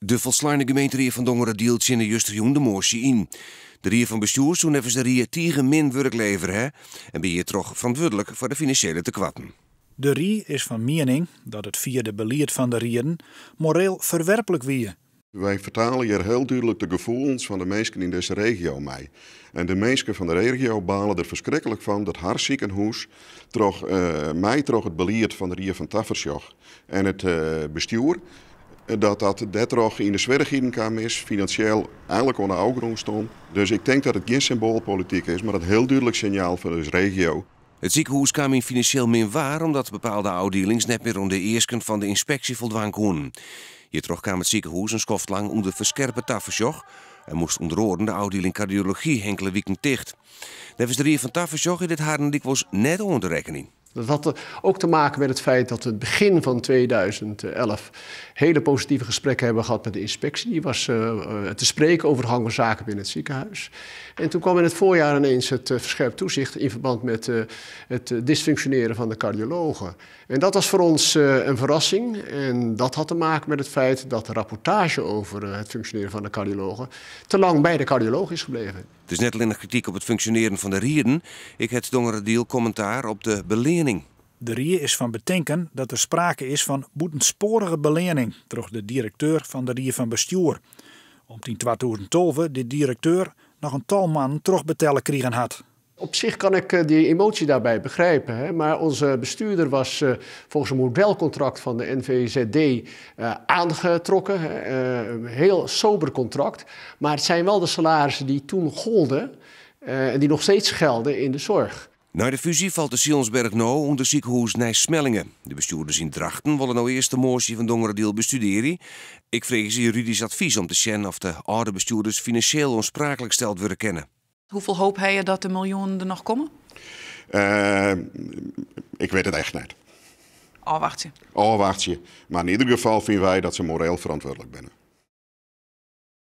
De folsleine gemeenterie fan Dongeradiel tsjinne justerjûn de moasje yn. De rie fan bestjoer soe neffens de rie tige min wurk levere ha en wie hjirtroch ferantwurdlik foar de finansjele tekoarten. De rie is fan miening dat it fierde belied fan de rieden moreel ferwerplik wie. Wy fertale hjir hiel dúdlik de gefoelens fan de minsken yn dizze regio mei. En de minsken fan de regio bale der ferskriklik fan dat har sikehûs troch, mei troch it belied fan de Rie fan Tafersjoch en it bestjoer, dat dat dêrtroch yn de swierrichheden kaam is, finansjeel eigenlik oan de ôfgrûn stond. Dus ik tink dat it gjin symboalpolityk is, mar in hiel dúdlik sinjaal foar ús regio. It sikehûs kaam yn finansjeel min waar omdat bepaalde ôfdielings net mear oan de easken fan de ynspeksje foldwaan koenen. Hjirtroch kaam it sikehûs in skoft lang ûnder ferskerpe tafersjoch en moast ûnder oaren de ôfdieling kardiology inkele wiken ticht. Neffens de Rie fan Tafersjoch is dit harren lykwols net oan te rekkenjen. Dat had ook te maken met het feit dat we het begin van 2011 hele positieve gesprekken hebben gehad met de inspectie. Die was te spreken over de gang van zaken binnen het ziekenhuis. En toen kwam in het voorjaar ineens het verscherpt toezicht in verband met het dysfunctioneren van de cardiologen. En dat was voor ons een verrassing. En dat had te maken met het feit dat de rapportage over het functioneren van de cardiologen te lang bij de cardioloog is gebleven. It is net allinnich krityk op it funksjonearjen fan de rieden, ek hat Dongeradiel kommentaar op de beleanning. De rie is fan betinken dat der sprake is fan bûtenspoarige beleanning troch de direkteur fan de rie fan bestjoer. Om't yn 2012 de direkteur noch in tal moannen trochbetelle krigen hat. Op zich kan ik die emotie daarbij begrijpen, hè? Maar onze bestuurder was volgens een modelcontract van de NVZD aangetrokken. Hè? Een heel sober contract. Maar het zijn wel de salarissen die toen golden en die nog steeds gelden in de zorg. Nei de fúzje falt de Sionsberg no ûnder sikehûs Nij Smellinghe. De bestjoerders yn Drachten wolle no earst de moasje fan Dongeradiel bestudearje. Ek freegje se juridysk advys om te sjen oft de âlde bestjoerders finansjeel oanspraaklik steld wurde kinne. Hoefolle hoop ha je dat de miljoenen der noch komme? Ik wit it echt net. Ôfwachtsje. Ôfwachtsje. Mar yn ieder gefal fine wy dat se moreel ferantwurdlik binne.